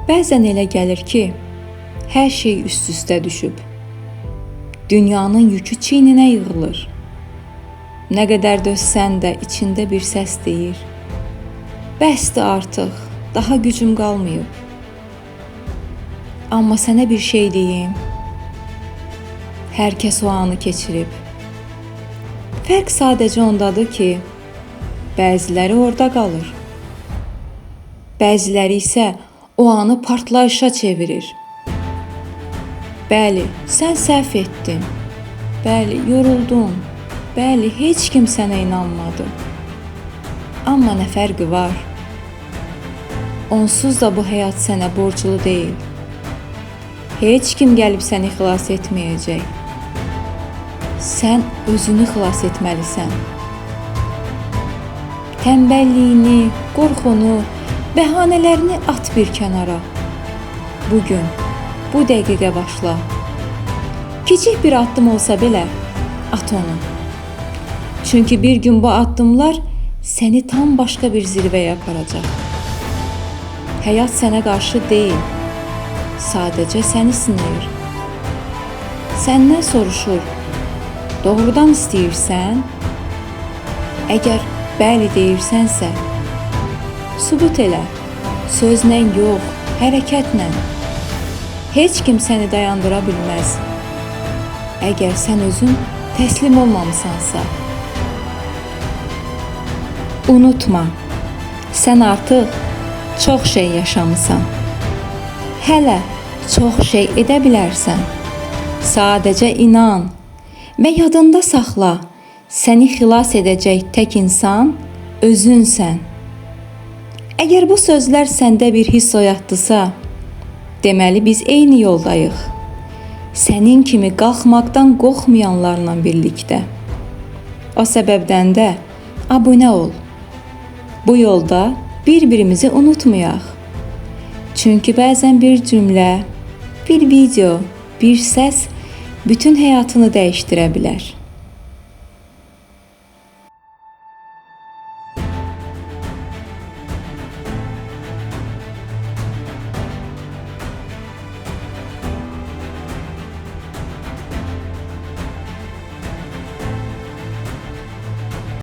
Bəzən elə gəlir ki, hər şey üst-üstə düşüb. Dünyanın yükü çiyninə yığılır. Nə qədər dözsən də içində bir səs deyir: "Bəsdir artıq, daha gücüm qalmayıb." Amma sənə bir şey deyim. Hər kəs o anı keçirib. Fərq sadəcə ondadır ki, bəziləri orada qalır. Bəziləri isə o anı partlayışa çevirir. Bəli, sən səhv etdin. Bəli, yoruldun. Bəli, heç kim sənə inanmadı. Amma nə fərqi var? Onsuz da bu həyat sənə borclu deyil. Heç kim gəlib səni xilas etməyəcək. Sən özünü xilas etməlisən. Tənbəlliyini, qorxunu, bəhanələrini at bir kənara. Bugün, bu dəqiqə başla. Kiçik bir addım olsa belə, at onu. Çünki bir gün bu addımlar səni tam başqa bir zirvəyə aparacaq. Həyat sənə qarşı deyil, sadəcə səni sınayır. Səndən soruşur: "Doğrudan istəyirsən?" Əgər bəli deyirsənsə, sübut elə. Sözlə yox, hərəkətlə. Heç kim səni dayandıra bilməz. Əgər sən özün təslim olmamısansa. Unutma, sən artıq çox şey yaşamısan. Hələ çox şey edə bilərsən. Sadəcə inan və yadında saxla. Səni xilas edəcək tək insan özünsən. Əgər bu sözlər səndə bir hiss oyatdısa, deməli biz eyni yoldayıq. Sənin kimi qalxmaqdan qorxmayanlarla birlikdə. O səbəbdən də abunə ol. Bu yolda bir-birimizi unutmayaq. Çünki bəzən bir cümlə, bir video, bir səs bütün həyatını dəyişdirə bilər.